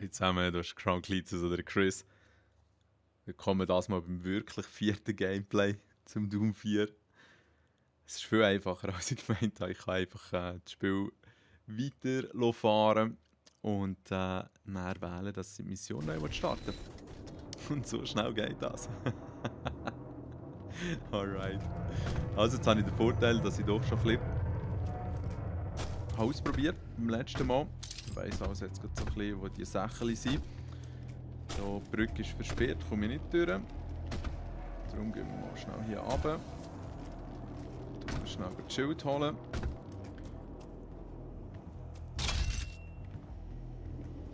Hallo zusammen, du hast Crown Cletus oder Chris. Willkommen das mal beim wirklich vierten Gameplay zum Doom 4. Es ist viel einfacher, als ich gemeint habe. Ich kann einfach das Spiel weiterfahren und dann wählen, dass die Mission neu starten. Und so schnell geht das. Alright. Also jetzt habe ich den Vorteil, dass ich doch schon ein bisschen ausprobiert beim letzten Mal. Ich weiss also jetzt gerade so ein bisschen, wo die Sachen sind. So, die Brücke ist versperrt, komme ich nicht durch. Darum gehen wir mal schnell hier runter. Tun wir schnell das Schild holen.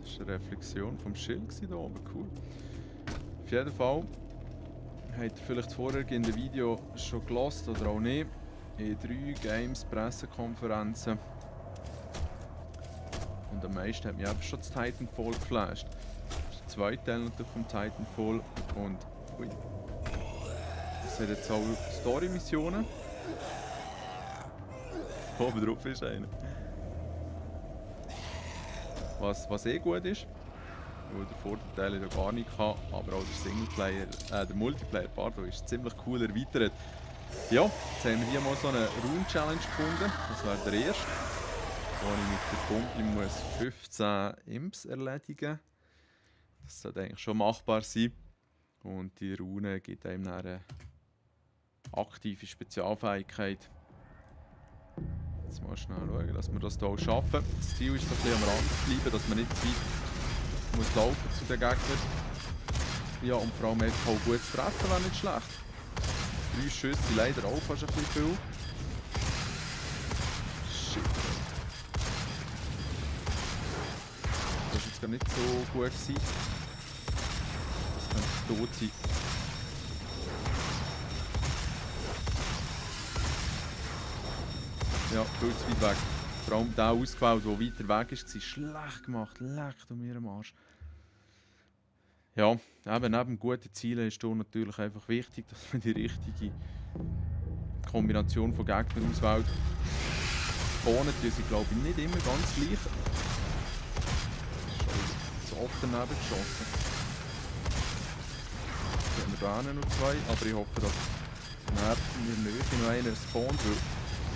Das war eine Reflexion vom Schild hier oben, cool. Auf jeden Fall habt ihr vielleicht vorher in dem Video schon gelost oder auch nicht. E3 Games Pressekonferenzen. Und am meisten hat mich einfach schon das Titanfall geflasht. Der zweite Teil natürlich vom Titanfall. Und ui, das hat jetzt auch Story-Missionen. Oben drauf ist einer. Was eh gut ist, weil der Vorteil ja gar nicht kann, aber auch der Singleplayer, der Multiplayer, pardon, ist ziemlich cool erweitert. Ja, jetzt haben wir hier mal so eine Rune-Challenge gefunden. Das wäre der erste. Wo ich mit der Pumpe muss 15 Imps erledigen. Das sollte eigentlich schon machbar sein. Und die Rune gibt einem eine aktive Spezialfähigkeit. Jetzt mal schnell schauen, dass wir das hier auch schaffen. Das Ziel ist so ein bisschen am Rand zu bleiben, dass man nicht zu weit muss laufen zu den Gegnern. Ja, und vor allem einfach auch gut zu treffen wäre nicht schlecht. 3 Schüsse sind leider auch fast ein bisschen viel. Shit. Das war jetzt gar nicht so gut gewesen. Das könnte tot sein. Ja, viel zu weit weg. Vor allem der ausgewählt, der weiter weg war, schlecht gemacht. Leckt um ihren Arsch. Ja, eben neben guten Zielen ist hier natürlich einfach wichtig, dass man die richtige Kombination von Gegnern auswählt. Bohnen tun sie, glaube ich, nicht immer ganz gleich. Zu oft daneben geschossen. Jetzt haben wir da noch 2, aber ich hoffe, dass neben mir nicht noch einer spawnt, weil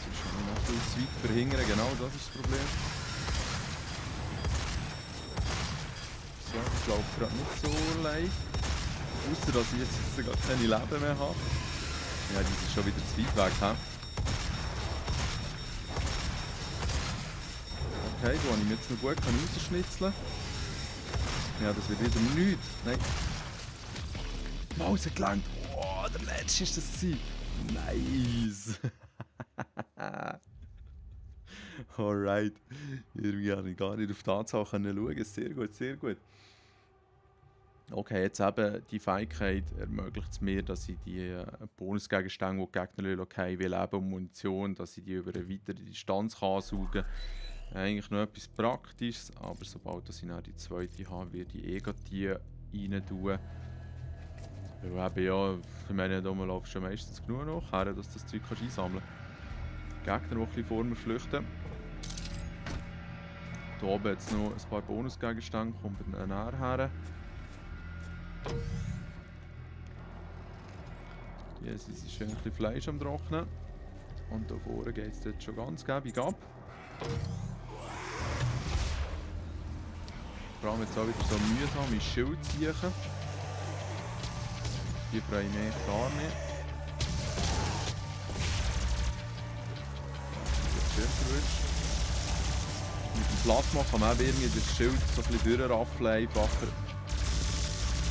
sonst habe ich noch viel zu weit verhindern. Genau, das ist das Problem. So, ich glaube gerade nicht so leicht. Außer dass ich jetzt gar keine Leben mehr habe. Ja, die sind schon wieder zu weit weg. He? Okay, da habe ich mich jetzt noch gut rausschnitzeln. Ja, das wird wieder nichts. Nein. Maus hat gelangt. Oh, der letzte ist das gewesen. Nice. Alright. Irgendwie habe ich gar nicht auf die Anzahl schauen. Sehr gut, sehr gut. Okay, jetzt eben die Fähigkeit ermöglicht es mir, dass ich die Bonusgegenstände, die die Gegner haben, wie Leben und Munition, dass ich die über eine weitere Distanz kann ansaugen kann. Eigentlich noch etwas Praktisches, aber sobald ich dann die zweite habe, werde ich die rein tun. Weil eben ja, für meine da läuft schon meistens genug noch, dass du das Zeug einsammeln kannst. Gegner, die ein bisschen vor mir flüchten. Hier oben jetzt noch ein paar Bonusgegenstände, kommt näher her. Jetzt ist schön ein bisschen Fleisch am Trocknen. Und da vorne geht es jetzt schon ganz gäbig ab. Vor allem jetzt auch wieder so mühsam mein Schild ziehen. Die freue ich mich gar nicht. Schön verwischt. Mit dem Plasma kann man auch irgendwie das Schild so ein bisschen durchraffeln, einfacher.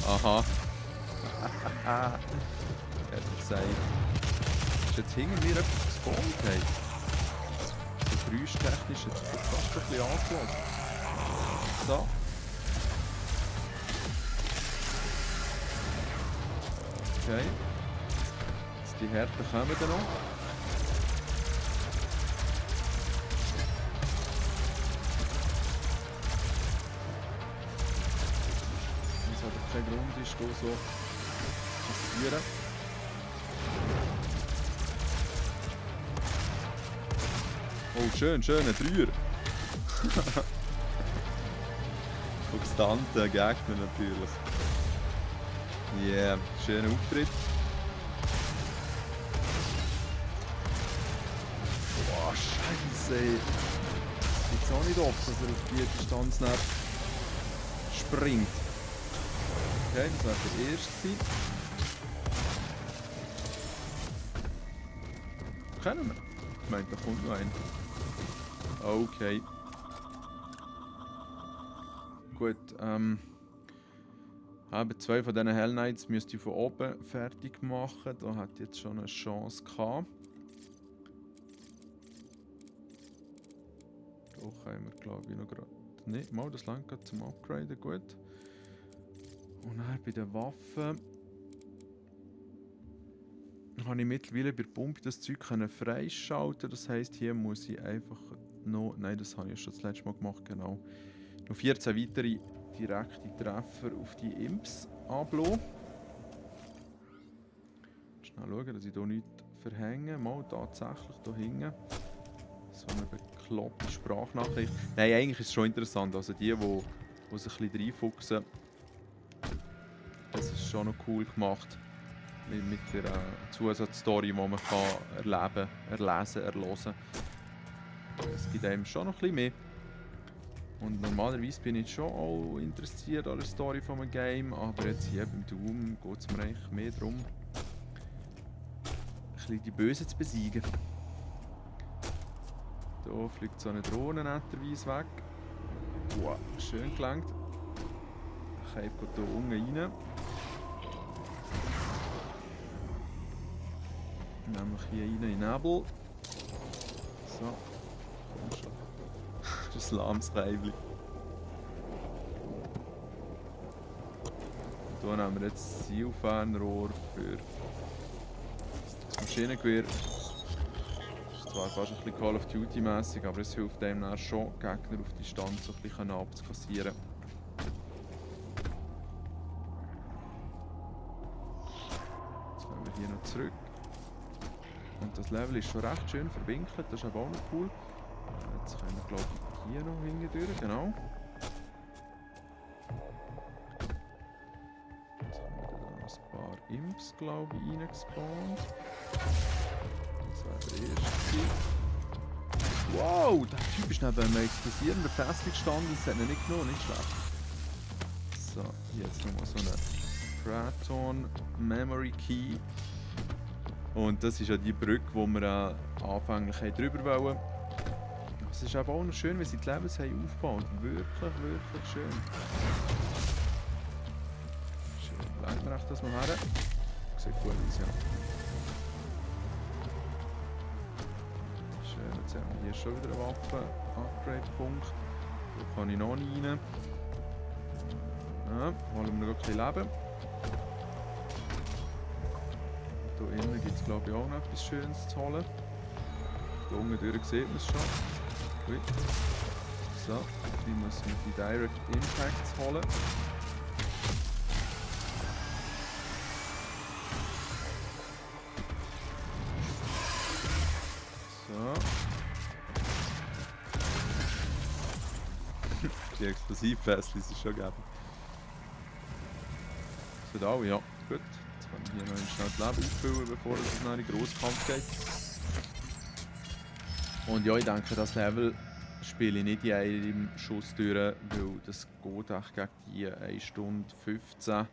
Aha. Hätte ich gesagt. Ist jetzt hinter mir etwas gespawnt? Hey. So geräuschtechnisch jetzt fast ein bisschen angelassen. So. Okay. Jetzt die Härten kommen dann noch. Kein Grund ist, hier so passieren. Oh, schön, schön, ein Dreier. Konstanter Gegner natürlich. Yeah, schöner Auftritt. Boah, Scheiße, ey. Das gibt's auch nicht oft, dass er auf die Distanz nicht springt. Okay, das war der erste sein. Kennen wir? Ich meine, da kommt noch einer. Okay. Gut, eben 2 von diesen Hell Knights müsste ich von oben fertig machen. Da hat jetzt schon eine Chance gehabt. Da können wir, glaube ich, noch gerade nicht mal das Land zum Upgraden. Gut. Und dann bei den Waffen habe ich mittlerweile bei der Pumpe das Zeug freischalten. Das heisst, hier muss ich einfach noch. Nein, das habe ich schon das letzte Mal gemacht, genau. Noch 14 weitere direkte Treffer auf die Imps anblasen. Schnell schauen, dass ich hier nichts verhänge. Mal tatsächlich hier hinten. So eine bekloppte Sprachnachricht. Nein, eigentlich ist es schon interessant. Also die sich ein bisschen reinfuchsen, das ist schon noch cool gemacht. Mit der Zusatzstory, die man kann erleben, erlesen, erlesen. Es gibt einem schon noch ein bisschen mehr. Und normalerweise bin ich schon auch interessiert an der Story von einem Game, aber jetzt hier beim Doom geht es mir eigentlich mehr darum, ein bisschen die Bösen zu besiegen. Hier fliegt so eine Drohne netterweise weg. Wow, schön gelenkt. Ich habe hier unten rein. Nämlich hier rein in den Nebel. So, komm schon. Das Lahmsreibli. Hier nehmen wir jetzt das Zielfernrohr für das Maschinengewehr. Das ist zwar fast ein bisschen Call of Duty mäßig, aber es hilft einem dann schon, Gegner auf Distanz so ein bisschen abzukassieren. Jetzt gehen wir hier noch zurück. Und das Level ist schon recht schön verwinkelt, das ist aber auch noch cool. Jetzt können wir, glaube ich, hier noch hingedüren, genau. Jetzt haben wir da noch ein paar Imps, glaube ich, reingespawnt. Das war der erste. Wow, der Typ ist neben einem explosierenden Fässchen gestanden, das hat er nicht genommen, nicht schlecht. So, hier jetzt nochmal so eine Praeton Memory Key. Und das ist ja die Brücke, die wir anfänglich drüber wollen. Es ist aber auch noch schön, wie sie die Levels haben aufgebaut. Wirklich, wirklich schön. Schön, legen wir das noch her. Sieht gut aus, ja. Schön, jetzt haben wir hier schon wieder einen Waffen-Upgrade-Punkt. Da kann ich noch nicht rein. Ja, holen wir noch ein bisschen Leben. Hier innen gibt es, glaube ich, auch noch etwas Schönes zu holen. Hier unten durch sieht man es schon. Gut. So, jetzt müssen wir die Direct Impacts holen. So. Die Explosivfässchen sind schon gegeben. Das wird auch, ja. Gut. Jetzt können wir hier noch schnell das Leben auffüllen, bevor es noch in den Grosskampf geht. Und ja, ich denke, das Level spiele ich nicht in einem Schuss durch, weil das geht echt gegen die 1 Stunde 15. Und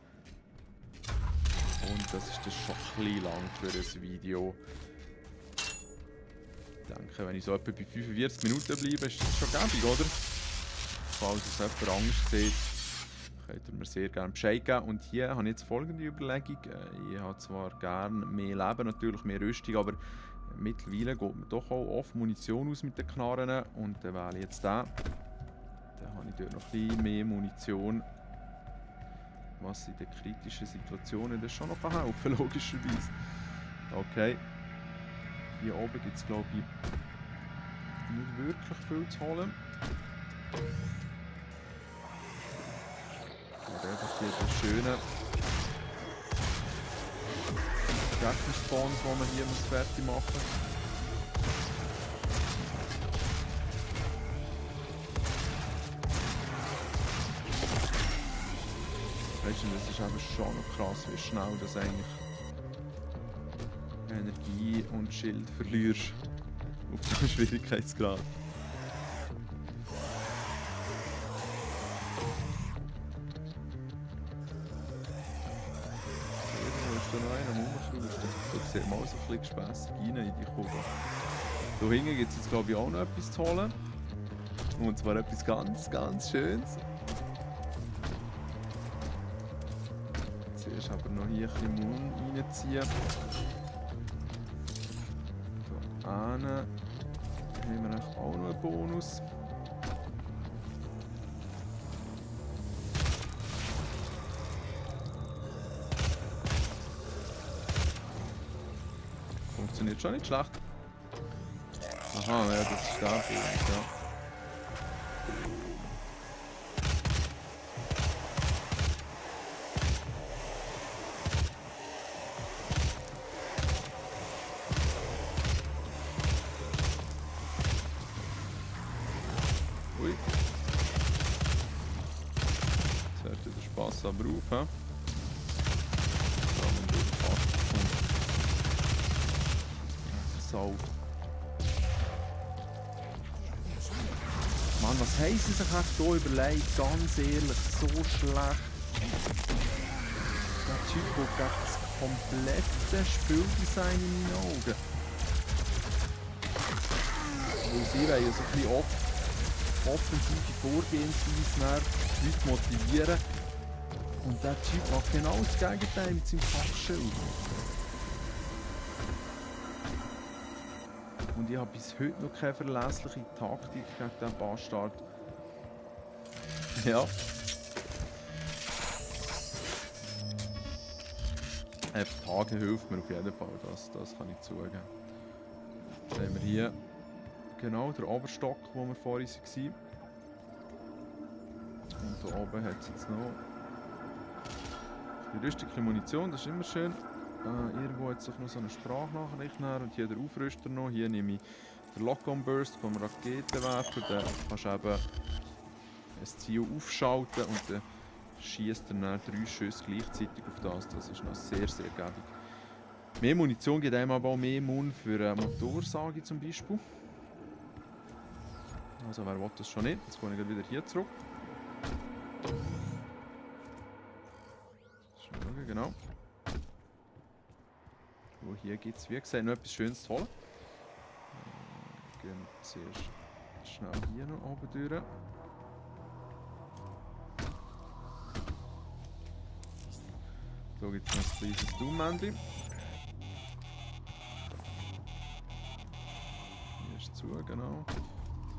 das ist dann schon ein bisschen lang für ein Video. Ich denke, wenn ich so etwa bei 45 Minuten bleibe, ist das schon gäbig, oder? Falls es jemand Angst sieht, könnt ihr mir sehr gerne Bescheid geben. Und hier habe ich jetzt folgende Überlegung. Ich habe zwar gerne mehr Leben, natürlich mehr Rüstung, aber mittlerweile geht mir doch auch oft Munition aus mit den Knarren. Und dann wähle ich jetzt den. Dann habe ich dort noch ein bisschen mehr Munition, was in den kritischen Situationen das schon noch helfen kann, logischerweise. Okay. Hier oben gibt es, glaube ich, nicht wirklich viel zu holen. Und einfach hier die schönen Gegner-Spawns, die man hier fertig machen muss. Weißt du, das ist eben schon noch krass, wie schnell das eigentlich Energie und Schild verlierst auf diesem Schwierigkeitsgrad. Da ist da noch einer am Rumschrauben. Da sieht man auch so ein bisschen gespässig rein in die Kugel. Da hinten gibt es jetzt glaube ich auch noch etwas zu holen. Und zwar etwas ganz, ganz Schönes. Zuerst aber noch hier ein bisschen Moon reinziehen. Hier hinten haben wir auch noch einen Bonus. Funktioniert schon nicht schlecht. Aha, ja, das ist der Bonus, ja. Ui. Jetzt hört der Spass aber auf, hä? So. Mann, was haben sie sich echt hier überlegt? Ganz ehrlich, so schlecht. Der Typ, der gegen das komplette Spieldesign in meinen Augen. Weil sie wollen ja so ein bisschen offensive Vorgehensweise Leute motivieren. Und der Typ macht genau das Gegenteil mit seinem Kackschild. Und ich habe bis heute noch keine verlässliche Taktik gegen diesen Bastard. Ja. Tage hilft mir auf jeden Fall, das kann ich zugeben. Jetzt haben wir hier genau den Oberstock, wo wir vorhin waren. Und hier oben hat es jetzt noch die rüstige Munition, das ist immer schön. Irgendwo hat sich noch so eine Sprachnachricht nach und hier der Aufrüster noch. Hier nehme ich den Lock-on-Burst, kann man Raketen werfen. Dann kannst du eben ein Ziel aufschalten und dann schießt er dann 3 Schüsse gleichzeitig auf das. Das ist noch sehr, sehr gäbig. Mehr Munition gibt einem aber auch mehr Mund für eine Motorsage zum Beispiel. Also wer will das schon nicht? Jetzt gehe ich wieder hier zurück. Schauen, genau. Wo hier gibt es, wie gesagt, noch etwas Schönes zu holen. Gehen wir zuerst schnell hier noch oben durch. Hier gibt es noch ein kleines Doom-Männchen. Hier ist zu, genau. Jetzt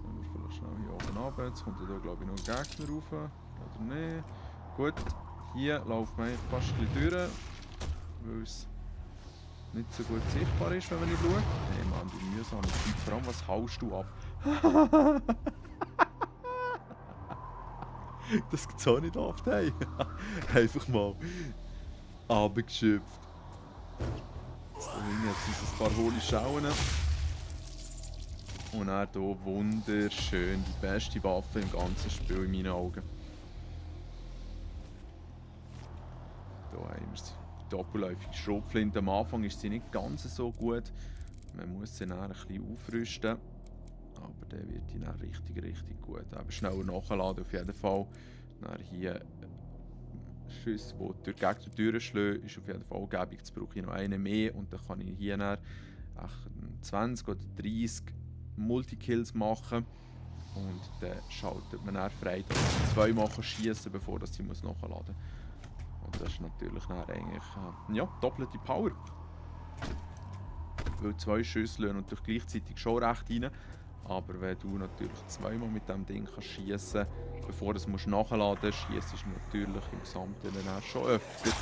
können wir vielleicht schnell hier oben runter. Jetzt kommt hier, glaube ich, noch ein Gegner rauf. Oder nicht? Gut, hier laufen wir fast ein bisschen durch, weil es nicht so gut sichtbar ist, wenn man nicht schaut. Hey Mann, wie mühsam ist das. Vor allem, was haust du ab? Das gibt es auch nicht oft, hey. Einfach mal runtergeschöpft. Jetzt da hinten sind ein paar hohle Schauen. Und dann hier wunderschön, die beste Waffe im ganzen Spiel in meinen Augen. Hier haben wir sie. Doppelläufige Schrotflinte. Am Anfang ist sie nicht ganz so gut. Man muss sie dann ein bisschen aufrüsten. Aber der wird die dann richtig, richtig gut. Aber schneller nachladen auf jeden Fall. Dann hier Schüsse, die durch die Gegner durchschlagen, ist auf jeden Fall gäbig. Jetzt brauche ich noch einen mehr und dann kann ich hier dann 20 oder 30 Multikills machen. Und dann schaltet man dann frei, dass sie 2 machen schießen, bevor das sie nachladen muss. Und das ist natürlich dann eigentlich ja, doppelte Power. Weil 2 Schüsse lassen natürlich gleichzeitig schon recht rein. Aber wenn du natürlich 2-mal mit dem Ding schießen kannst, bevor du es nachladen musst, schießt du natürlich im Gesamten dann schon öfter. In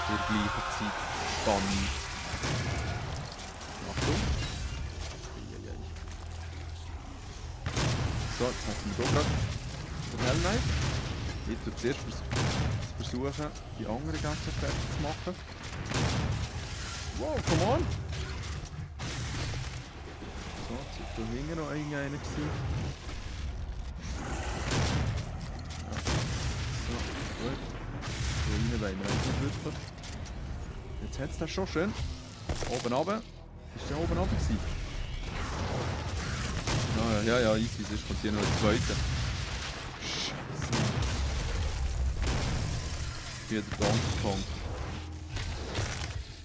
der gleichen Zeitspanne. Achtung! So, jetzt hätten wir hier gerade den Hell Knight. Ich tue zuerst versuchen, die anderen Gegner fertig zu machen. Wow, come on! So, jetzt war da hinten noch einer gewesen. Ja. wirklich. Jetzt hat es das schon schön. Oben runter. Ist der oben runter gewesen? Ja, easy. Sonst kommt hier noch der zweite. Scheiße. Wieder Donkey Kong.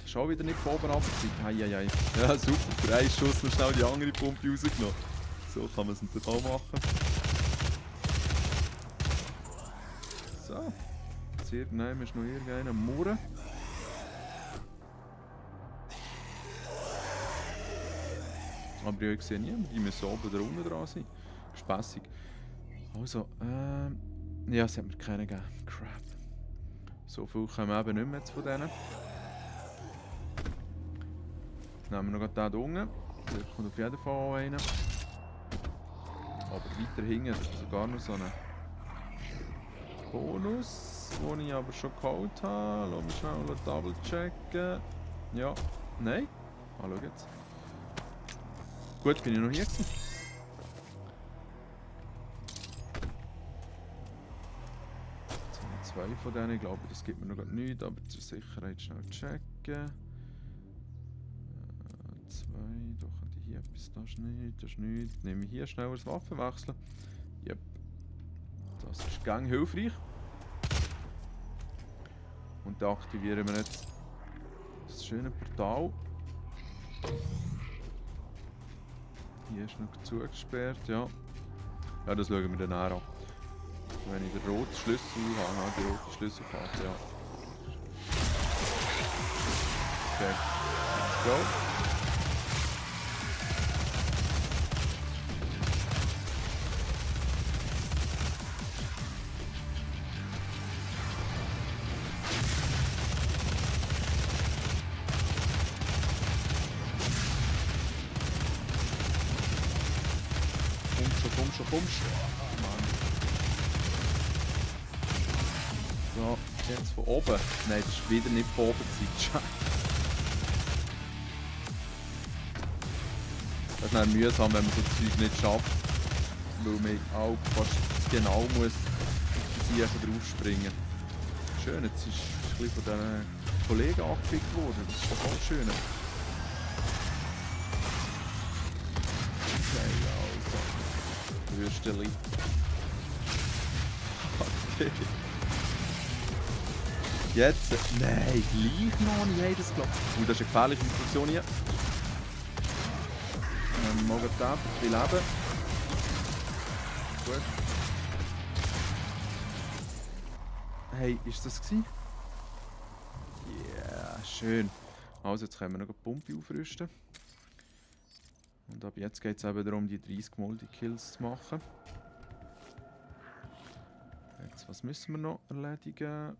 Schon wieder nicht von oben runter gewesen. Eieiei. Ja, super. Für einen Schuss noch schnell die andere Pumpe rausgenommen. So kann man es natürlich auch machen. So. Jetzt hier nehmen wir noch irgendeinen Murren. Aber ich sehe niemanden, die müssen oben oder unten dran sein. Spässig. Also, ja, es hat mir keinen gegeben. Crap. So viel kommen wir eben nicht mehr von denen. Jetzt nehmen wir noch den hier unten. Da kommt auf jeden Fall auch einer. Aber weiter hinten hat es sogar noch so einen Bonus, den ich aber schon geholt habe. Lass mich schnell double checken. Ja, nein. Ah, schau jetzt. Gut, bin ich noch hier gewesen. Jetzt haben wir zwei von denen. Ich glaube, das gibt mir noch nichts, aber zur Sicherheit schnell checken. Zwei, doch habe ich hier etwas. Das ist nichts. Nehme ich hier schnell das Waffenwechseln. Yep. Das ist gang hilfreich. Und da aktivieren wir jetzt das schöne Portal. Hier ist noch zugesperrt, ja. Ja, das schauen wir dann an. Wenn ich den roten Schlüssel habe, die rote Schlüsselkarte, ja. Okay, let's go. Komm schon. Mann. So, jetzt von oben. Nein, das ist wieder nicht von oben gewesen. Das ist dann mühsam, wenn man so Zeug nicht schafft. Weil man auch fast genau muss draufspringen. Schön, jetzt ist ein bisschen von diesen Kollegen angefickt worden. Das ist doch auch schön. Okay, also. Würsteli. Okay. Jetzt. Nein, gleich noch nicht. Hey, das glaubt. Das ist eine gefährliche Situation hier. Mal den für ein Leben. Gut. Hey, ist das gewesen? Yeah, schön. Also, jetzt können wir noch eine Pumpe aufrüsten. Und ab jetzt geht es eben darum, die 30 Multi-Kills zu machen. Jetzt, was müssen wir noch erledigen?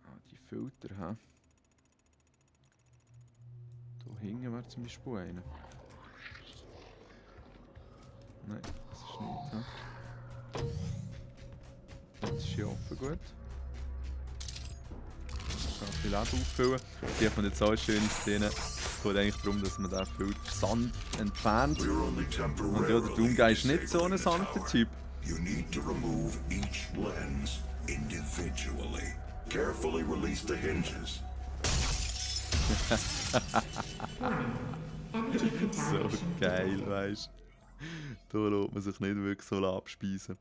Ah, die Filter, hä? Hier hinten wäre zum Beispiel einer. Nein, das ist nicht, hä? Das ist hier offen, gut. Ich kann ein bisschen Leben auffüllen. Hier kommt jetzt auch eine schöne Szene. Es geht eigentlich darum, dass man den Filter sanft entfernt. Und ja, der Doomguy ist nicht so ein sanfter Typ. You need to remove each lens individually. Carefully release the hinges. So geil, weißt du. Da lässt man sich nicht wirklich so abspeisen.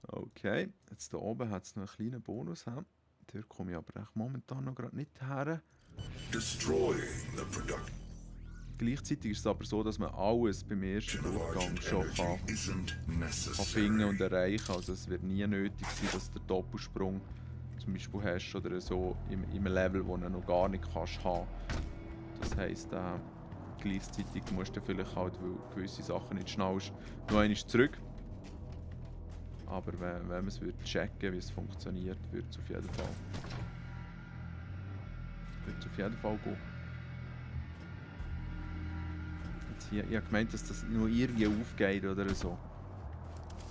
Okay, jetzt hier oben hat es noch einen kleinen Bonus. Da komme ich aber momentan noch gerade nicht her. Destroying the product. Gleichzeitig ist es aber so, dass man alles beim ersten Durchgang schon kann finden und erreichen. Also es wird nie nötig sein, dass du den Doppelsprung zum Beispiel hast oder so im Level, wo du noch gar nicht kannst haben. Das heisst, gleichzeitig musst du vielleicht halt, weil du gewisse Sachen nicht schnallst, noch einmal zurück. Aber wenn man es checken, wie es funktioniert, würde es auf jeden Fall gehen. Ich habe gemeint, dass das nur irgendwie aufgeht oder so.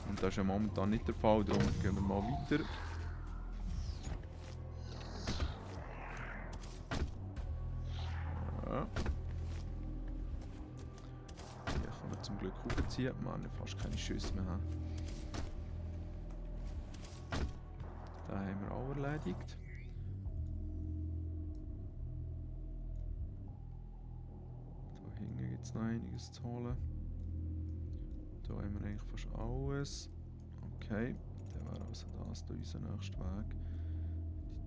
Und das ist ja momentan nicht der Fall, darum gehen wir mal weiter. Ja. Hier kann man zum Glück hochziehen. Man fast keine Schüsse mehr haben. Den haben wir auch erledigt. Da hinten gibt es noch einiges zu holen. Da haben wir eigentlich fast alles. Okay, dann wäre also das hier unser nächster Weg.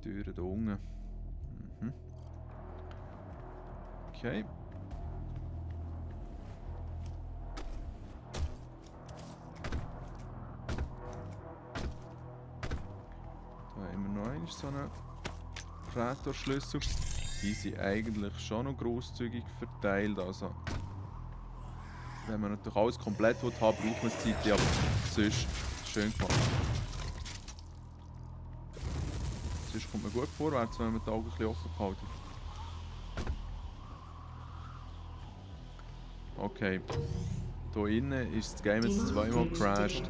Die Türen hier unten. Mhm. Okay. Da haben wir noch einmal so einen Prätorschlüssel. Die sind eigentlich schon noch grosszügig verteilt. Also, wenn man natürlich alles komplett haben will, braucht man es Zeit, aber sonst schön gemacht. Sonst kommt man gut vorwärts, wenn man die Augen ein bisschen offen behalten. Okay. Hier innen ist das Game jetzt zweimal gecrashed.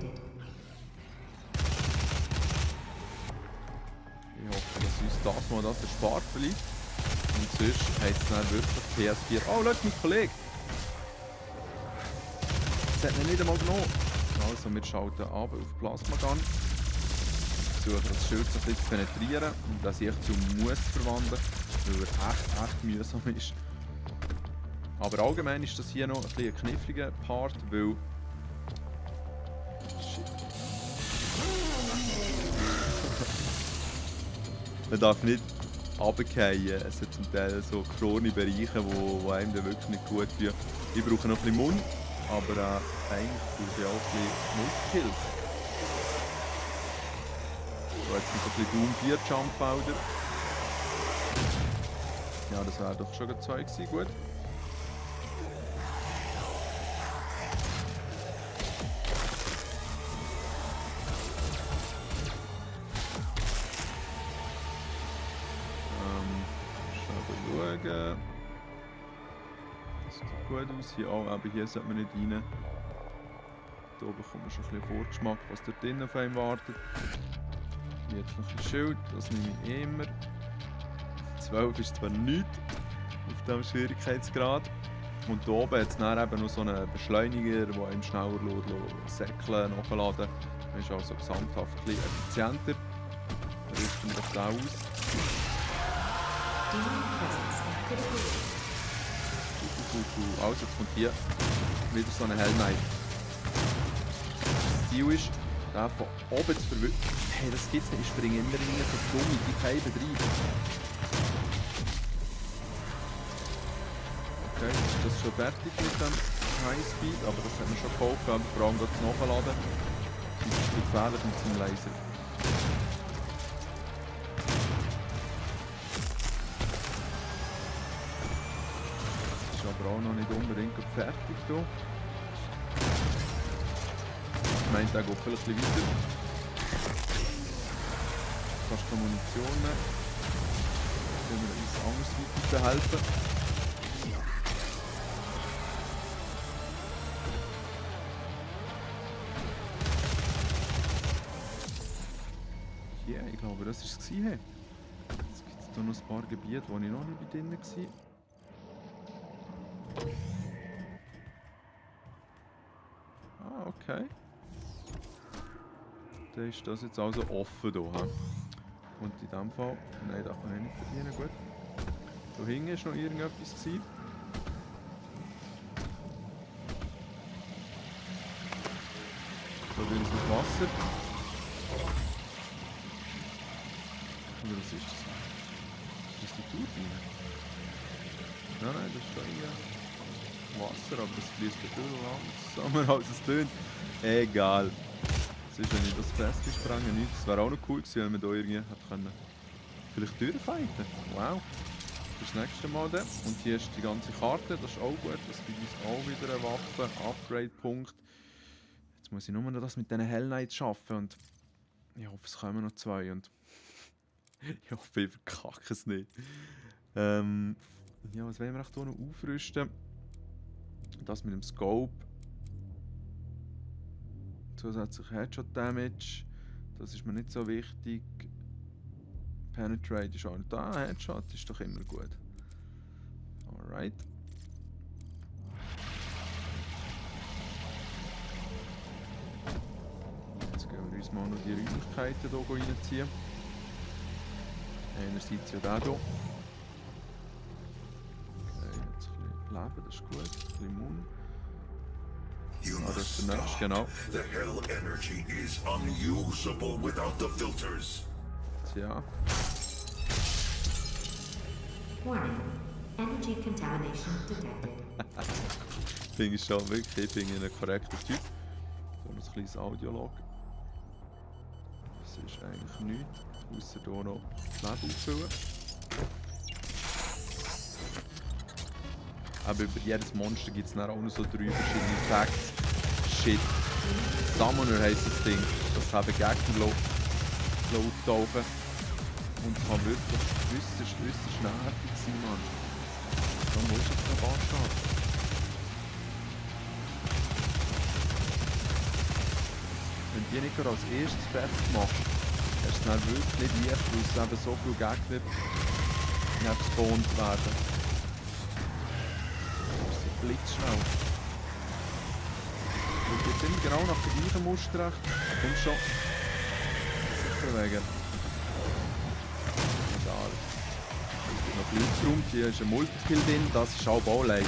Ich hoffe, dass uns das mal das erspart bleibt. Und sonst hat es dann wirklich PS4. Oh, schau, mein Kollege! Das hat ihn nicht einmal genommen. Also, wir schalten ab auf Plasma Gun. Versuchen das Schild so ein bisschen zu penetrieren und das sich zu Muss verwandeln, weil er echt mühsam ist. Aber allgemein ist das hier noch ein bisschen ein kniffliger Part, weil... Shit. Man darf nicht runterfallen. Es hat zum Teil so gefrorene Bereiche, wo einem dann wirklich nicht gut tun. Ich brauche noch ein bisschen Mund, aber eigentlich brauche ich auch ein bisschen Multikills. So, jetzt sind so ein bisschen Doom 4 Jumpfelder. Ja, das wäre doch schon 2 gewesen, gut. Schauen. Das sieht gut aus. Hier auch, aber hier sollte man nicht rein. Hier oben bekommt man schon ein bisschen Vorgeschmack, was dort drinnen auf einem wartet. Hier jetzt noch ein Schild, das nehme ich immer. 12 ist zwar nichts auf diesem Schwierigkeitsgrad. Und hier oben hat es dann eben noch so einen Beschleuniger, der einem schneller säckeln, nachladen. Das ist also gesamthaft ein bisschen effizienter. Dann rüsten wir das aus. Also, jetzt kommt hier wieder so eine Hell Knight. Das Ziel ist, den von oben zu verwischen. Hey, das gibt's nicht. Ich springe immer in so dumm in die Scheibe rein. Okay, jetzt ist das schon fertig mit dem Highspeed, aber das hat mir schon geholfen, vor allem das Nachladen. Das ist gefährlich mit seinem Laser. Ist aber auch noch nicht unbedingt fertig hier. Ich meine, der geht vielleicht ein bisschen weiter. Fast keine Munition mehr. Können wir uns anders weiterhelfen. Ja, ich glaube, das war es. Jetzt gibt es hier noch ein paar Gebiete, wo ich noch nicht drin war. Ah, okay. Dann ist das jetzt also offen hier. Und in diesem Fall... Nein, da kann ich nicht verdienen, gut. Da hinten war noch irgendetwas. Da drin ist noch Wasser. Oder was ist das? Ist das die Turbine? Nein, das ist schon Wasser, aber das fließt viel langsamer als es tönt. Egal. Sonst, wenn ich das Fest sprengen nicht. Das wäre auch noch cool gewesen, wenn wir hier irgendwie hätte können. Vielleicht durchfighten. Wow. Das nächste Mal dann. Und hier ist die ganze Karte, das ist auch gut. Das gibt uns auch wieder eine Waffe, Upgrade-Punkt. Jetzt muss ich nur noch das mit diesen Hell Knights schaffen und ich hoffe, es kommen noch 2 und ich hoffe, ich verkacke es nicht. Ja, was wollen wir hier noch aufrüsten? Das mit dem Scope. Zusätzlich Headshot Damage. Das ist mir nicht so wichtig. Penetrate ist auch nicht da. Headshot ist doch immer gut. Alright. Jetzt gehen wir uns mal noch die Räumlichkeiten hier reinziehen. Einerseits ja der hier. Okay, jetzt ein bisschen Leben, das ist gut. Ein bisschen Immun. You Ah, das must ist der nächste, stop. genau. The hell energy is unusable without the filters. Tja, Warning. Energy contamination detected. finde ich schon wirklich, ich bin ein korrekter Typ. Hier noch ein kleines Audiolog. Das ist eigentlich nichts, außer hier noch das Leben auffüllen. Aber über jedes Monster gibt es dann auch noch so 3 verschiedene Facts. Shit. Summoner heisst das Ding. Das haben Gegner auftauchen. Und es kann wirklich äußerst nervig sein, Mann. Da muss jetzt noch Bastard. Wenn die nicht gerade als erstes fertig machst, hast du es dann wirklich nicht leicht, weil es eben so viele Gegner nicht gespawnt werden. Das ist blitzschnell. Und jetzt immer genau nach dem gleichen Muster recht. Komm schon. Sicher wegen. Egal. Es gibt noch Blitzraum, hier ist ein Multikill drin, das ist auch Bauleid.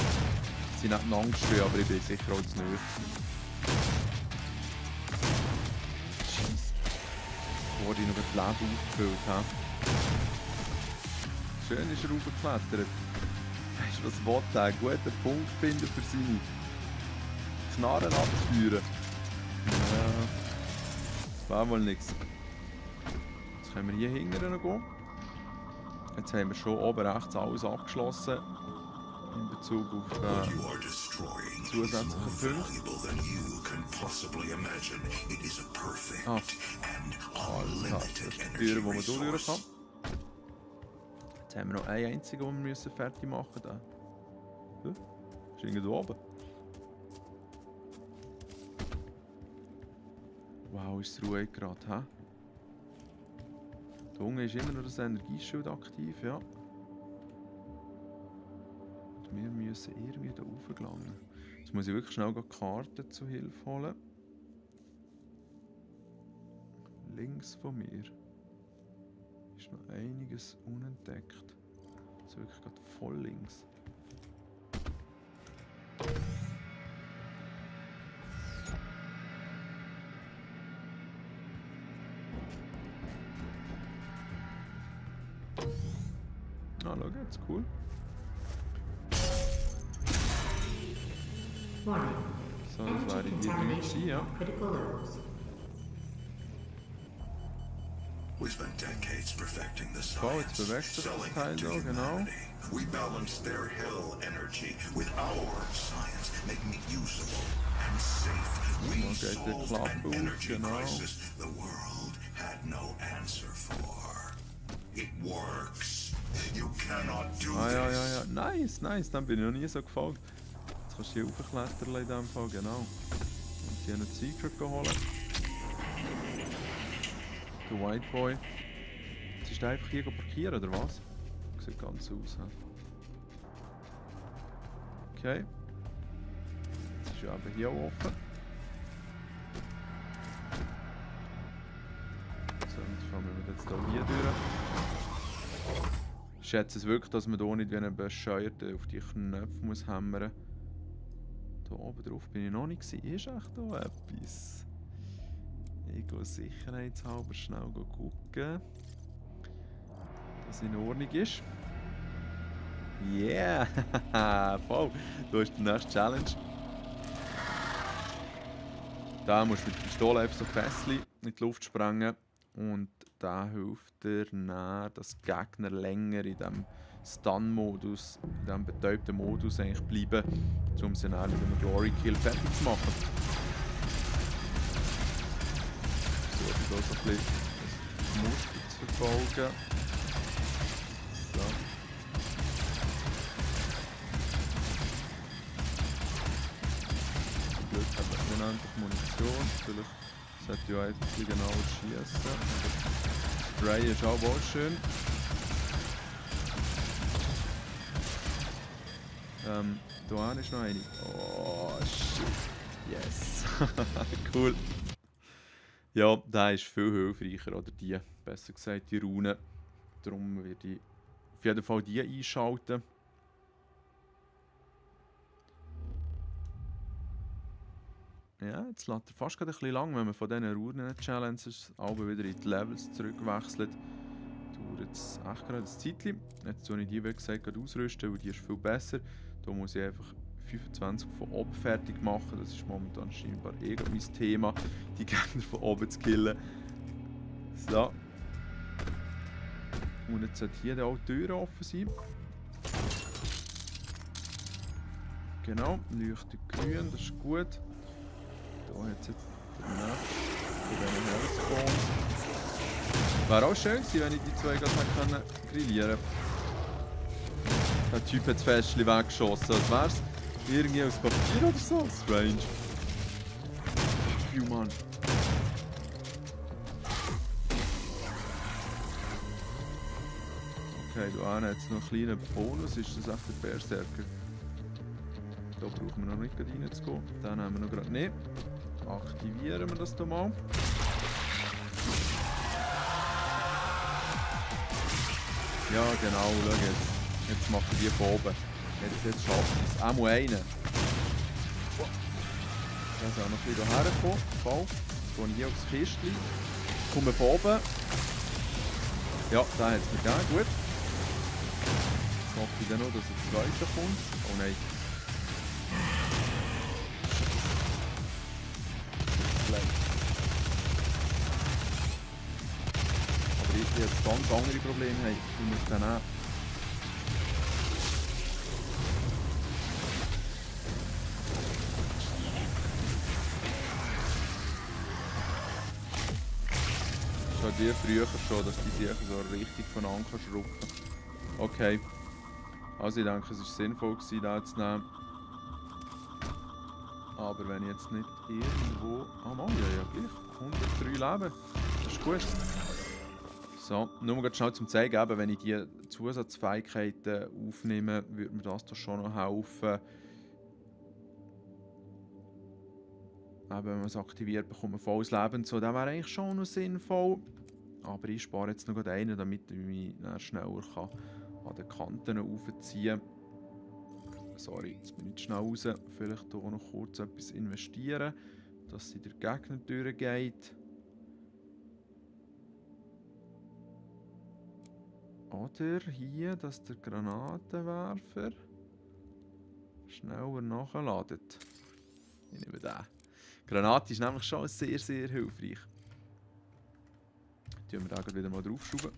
Sie sind nicht Angst stehen, aber ich bin sicher auch zu nahe. Scheisse. Wo ich noch das Leben aufgefüllt habe. Schön ist er raufgeklettert. Weißt du, was will der? Einen guten Punkt finden für seine Knarren abzuführen. Ja, das war mal nichts. Jetzt können wir hier hinten noch gehen. Jetzt haben wir schon oben rechts alles abgeschlossen. In Bezug auf What you are destroying is zusätzliche more Punkte. valuable than you can possibly imagine. It is a perfect Ah. and Alles klar. Das unlimited ist die energy Tür, die man durch resource. kann. Jetzt haben wir noch einen einzigen, den wir müssen fertig machen müssen. Ja, ist irgendwo oben. Wow, ist es ruhig gerade, hä? Da unten ist immer noch das Energieschild aktiv, ja. Und wir müssen irgendwie da rauf gelangen. Jetzt muss ich wirklich schnell die Karte zu Hilfe holen. Links von mir ist noch einiges unentdeckt. Also wirklich gerade voll links. Ah, schau jetzt, cool. Warning. So, das wäre Energy die drei gewesen, ja. contamination at critical levels. We spent decades perfecting the Wow, jetzt science, bewegt sich das selling Teil it to da, genau. humanity. We balanced their hell energy with our science, making it usable and safe. We Mal geht der solved Klappe an auf, energy genau. crisis the world had no answer for. It works. You cannot do Ah, ja, this. ja, ja. Nice, nice. Dann bin ich noch nie so gefolgt. Jetzt kannst du hier raufklettern in dem Fall, genau. Und hier einen Secret holen. Der White Boy. Jetzt ist der einfach hier parkieren, oder was? Sieht ganz aus. He? Okay. Jetzt ist ja eben hier auch offen. So, jetzt fangen wir jetzt hier durch. Ich schätze es wirklich, dass man hier nicht wie ein Bescheuerter auf die Knöpfe muss hämmern. Hier oben drauf bin ich noch nicht gewesen. Ist echt hier etwas? Ich gehe sicherheitshalber schnell gucken, dass es in Ordnung ist. Yeah! Voll! Da ist die nächste Challenge. Da musst du mit der Pistole einfach so Fässchen in die Luft sprengen. Und da hilft dir dann, dass die Gegner länger in diesem Stun-Modus, in diesem betäubten Modus eigentlich bleiben, um sie dann mit einem Glory-Kill fertig zu machen. So, ich hier so ein bisschen das Muster zu verfolgen. So. Zum Glück hat er unendlich Munition. Vielleicht sollte ich auch einfach ein bisschen genauer schießen. Aber Spray ist auch schön. Da ist noch eine. Oh, shit. Yes. Cool. Ja, der ist viel hilfreicher, oder die, besser gesagt, die Rune. Darum werde ich auf jeden Fall die einschalten. Ja, jetzt lässt er fast gerade ein bisschen lang, wenn man von diesen Runen-Challenges aber wieder in die Levels zurückwechselt. Dauert es echt gerade ein Zeitchen. Jetzt tue ich die, wie gesagt, gerade ausrüsten, weil die ist viel besser. Da muss ich einfach 25 von oben fertig machen. Das ist momentan scheinbar eh mein Thema, die Gegner von oben zu killen. So. Und jetzt sollte hier dann auch die Türen offen sein. Genau, leuchtet grün, das ist gut. Da hat es jetzt den nächsten von diesen Hellspawns. Wäre auch schön gewesen, wenn ich die zwei gerade grillieren konnte. Der Typ hat das Fässchen weggeschossen, als wäre es irgendwie aus Papier oder so. Strange. Phew, Mann. Okay, da haben wir jetzt noch einen kleinen Bonus. Ist das echt der Berserker? Da brauchen wir noch nicht reinzugehen. Den haben wir noch gerade nicht. Aktivieren wir das hier mal. Ja, genau, schau jetzt. Jetzt machen wir die von oben. Jetzt schafft es. Auch mal einen. Da ist auch noch ein bisschen hierher gekommen. Voll. Jetzt gehe ich hier aufs Kistchen. Komme von oben. Ja, da hat es mir gegeben. Gut. Jetzt hoffe ich dann noch, dass der zweite kommt. Oh nein. Aber ich jetzt ganz andere Probleme habe, ich muss dann auch. Das ist wie früher schon, dass die sich so richtig von Anker schruppen. Okay. Also ich denke, es war sinnvoll, den zu nehmen. Aber wenn ich jetzt nicht irgendwo... Ah Mann, ja gleich. 103 Leben. Das ist gut. So, nur mal schnell zum zeigen, eben, wenn ich die Zusatzfähigkeiten aufnehme, würde mir das da schon noch helfen. Eben, wenn man es aktiviert, bekommt man volles Leben. So, das wäre eigentlich schon noch sinnvoll. Aber ich spare jetzt noch einen, damit ich mich dann schneller kann an den Kanten aufziehen kann. Sorry, jetzt bin ich schnell raus. Vielleicht hier noch kurz etwas investieren, dass sie der Gegner durchgeht. Oder hier, dass der Granatenwerfer schneller nachladet. Ich nehme den. Granate ist nämlich schon sehr, sehr hilfreich. Tun wir da wieder mal draufschrauben.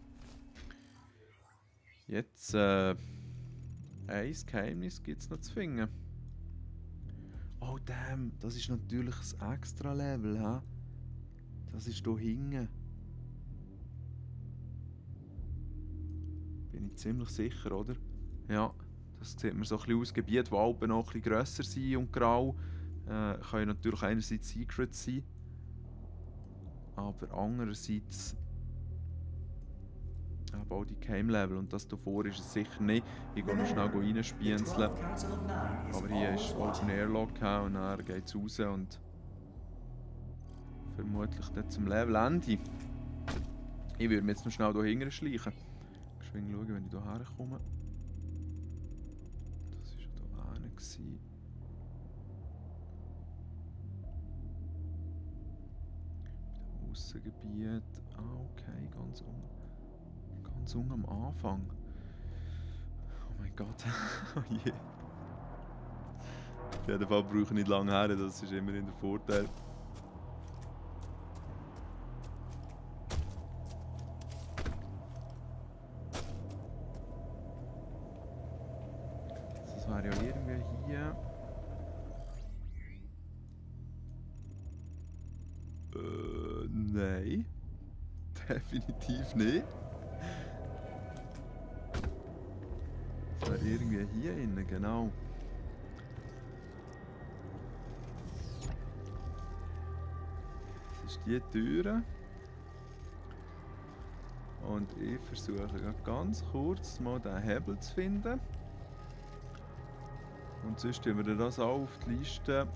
Jetzt, ein Geheimnis gibt es noch zu finden. Oh damn, das ist natürlich ein extra Level, ha? Das ist hier hinten. Bin ich ziemlich sicher, oder? Ja, das sieht man so ein bisschen aus. Gebiete, die Alpen noch ein bisschen grösser sind und grau. Können natürlich einerseits Secrets sein. Aber andererseits auch die Geheim-Level. Und das hier vor ist es sicher nicht. Ich gehe noch schnell reinspienzeln. Aber hier ist Open Airlock und dann geht es raus und vermutlich dann zum Levelende. Ich würde mir jetzt noch schnell hier hinten schleichen. Geschwind schauen, wenn ich hierher komme. Das war ja hier hinten. Bei dem Aussengebiet. Ah, okay, ganz unten am Anfang. Oh mein Gott. Oh je. Auf jeden Fall brauche ich nicht lange her, das ist immerhin der Vorteil. Das wäre ja irgendwie hier. Nein. Definitiv nicht. Das wäre irgendwie hier innen, genau. Das ist die Tür. Und ich versuche ganz kurz mal den Hebel zu finden. Und sonst tun wir das auch auf die Liste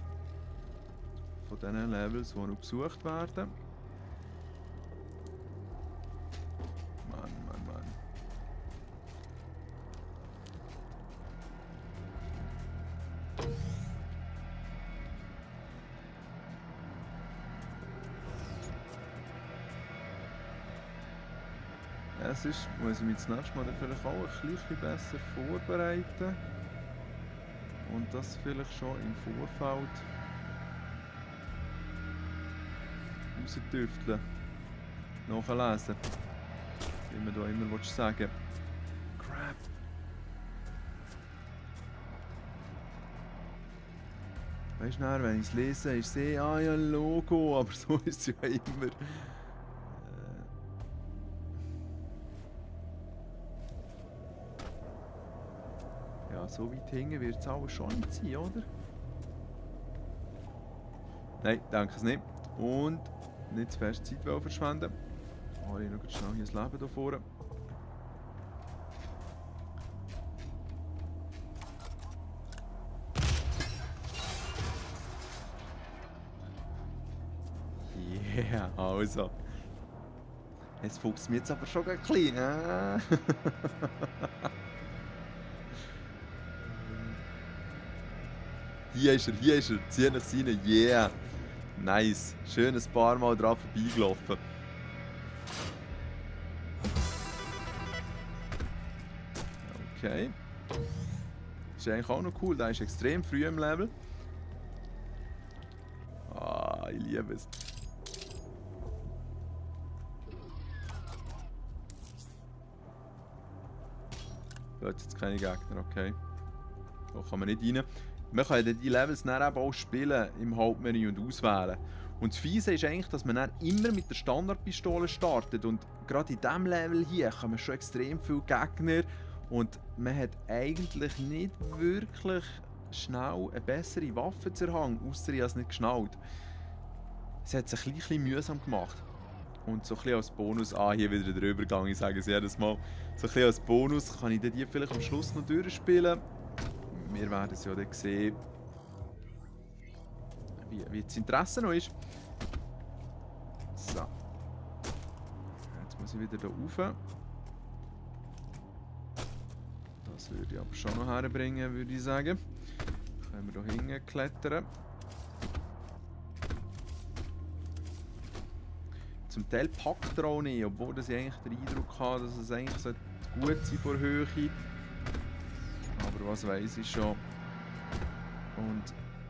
von diesen Levels, die noch besucht werden. Mann. Es ist, muss ich mich das nächste Mal dann vielleicht auch ein bisschen besser vorbereiten. Und das vielleicht schon im Vorfeld rausdüfteln. Nachlesen. Wie man da immer sagen will. Crap. Weißt du, wenn ich es lese, ich sehe, ah ja, ein Logo, aber so ist es ja immer. Ja, so weit hinten wird es auch schon nicht sein, oder? Nein, denke es nicht. Und nicht zu fest Zeit verschwenden. Hol ich noch schnell hier das Leben hier vorne. Yeah, also. Es fuchst mir jetzt aber schon ein bisschen. Hier ist er. Zieh nach rein. Yeah. Nice. Schön ein paar Mal dran vorbeigelaufen. Okay. Ist eigentlich auch noch cool. Der ist extrem früh im Level. Ah, ich liebe es. Da hat jetzt keine Gegner, okay. Da kann man nicht rein. Man kann ja die Levels dann eben auch spielen im Hauptmenü und auswählen. Und das Fiese ist eigentlich, dass man dann immer mit der Standardpistole startet. Und gerade in diesem Level hier kommen schon extrem viele Gegner. Und man hat eigentlich nicht wirklich schnell eine bessere Waffe zur Hand, ausser ich habe es nicht geschnallt. Es hat es ein bisschen mühsam gemacht. Und so ein bisschen als Bonus, hier wieder der Übergang, ich sage es jedes Mal. So ein bisschen als Bonus kann ich die vielleicht am Schluss noch durchspielen. Wir werden es ja dann sehen, wie das Interesse noch ist. So. Jetzt muss ich wieder hier rauf. Das würde ich aber schon noch herbringen, würde ich sagen. Können wir hier hinten klettern. Zum Teil packt er auch nicht, obwohl ich eigentlich den Eindruck habe, dass es eigentlich gut sein vor Höhe. Aber was weiß ich schon. Und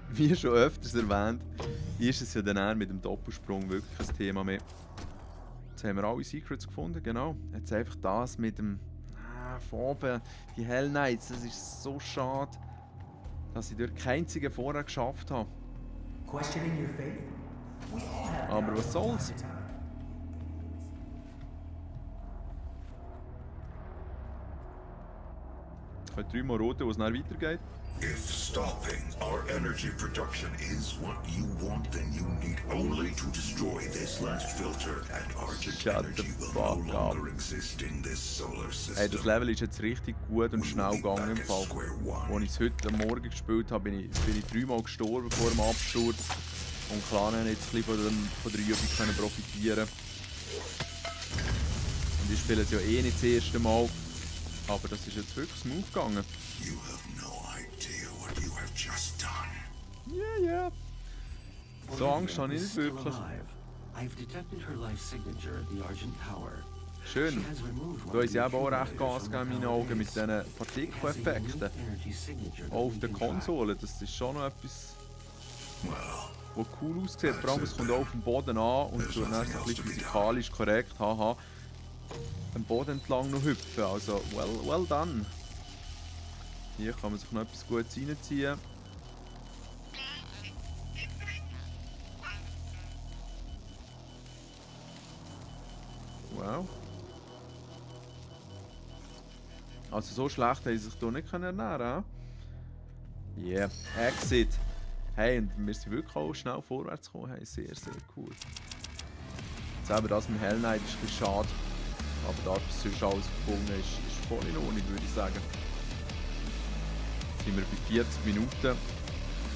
wie schon öfters erwähnt, ist es ja dann eher mit dem Doppelsprung wirklich ein Thema mehr. Jetzt haben wir alle Secrets gefunden, genau. Jetzt einfach das mit dem von oben, die Hell Knights, das ist so schade, dass ich dort keinen einzigen vorher geschafft habe. Aber was soll's? Ich habe 3 Mal rote, wo es dann weitergeht. If stopping our energy production is what you want, then you need only to destroy this last filter, and Argent Shut the energy will fuck no up. longer exist in this solar system. Hey, das Level ist jetzt richtig gut und schnell gegangen im Fall. Als ich es heute am Morgen gespielt habe, bin ich 3 Mal gestorben vor dem Absturz. Und klar, ich jetzt ein bisschen von der Übung können profitieren. Und ich spiele es ja eh nicht das erste Mal. Aber das ist jetzt wirklich smooth gegangen. You have no idea what you have just done. Ja, ja. So Angst habe ich nicht wirklich. Schön. Da haben sie eben auch recht Gas gegeben in meinen Augen mit diesen Partikeleffekten. Auch auf der Konsole, das ist schon noch etwas, was cool aussieht. Vor allem, es kommt auch auf den Boden an und tut dann so ein bisschen physikalisch korrekt, haha, am Boden entlang noch hüpfen. Also, well done. Hier kann man sich noch etwas Gutes reinziehen. Wow. Also so schlecht haben sie sich hier nicht ernähren. Yeah, Exit. Hey, und wir sind wirklich auch schnell vorwärts gekommen. Hey, sehr, sehr cool. Jetzt eben das mit Hell Knight ist ein bisschen schade. Aber das, was sonst alles gefunden ist voll in Ordnung, würde ich sagen. Jetzt sind wir bei 40 Minuten.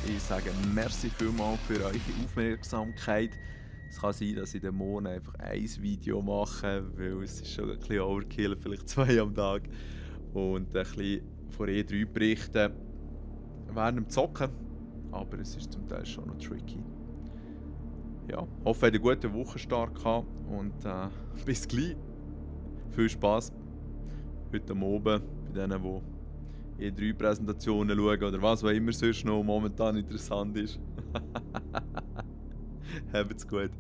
Ich sage merci vielmals für eure Aufmerksamkeit. Es kann sein, dass ich den morgen einfach ein Video mache, weil es ist schon ein bisschen Overkill, vielleicht 2 am Tag. Und ein bisschen von E3 berichten während dem Zocken. Aber es ist zum Teil schon noch tricky. Ja, hoffe, ihr habt einen guten Wochenstart gehabt und bis gleich. Viel Spass heute Abend bei denen, die E3-Präsentationen schauen oder was auch immer sonst noch momentan interessant ist. Habt's gut.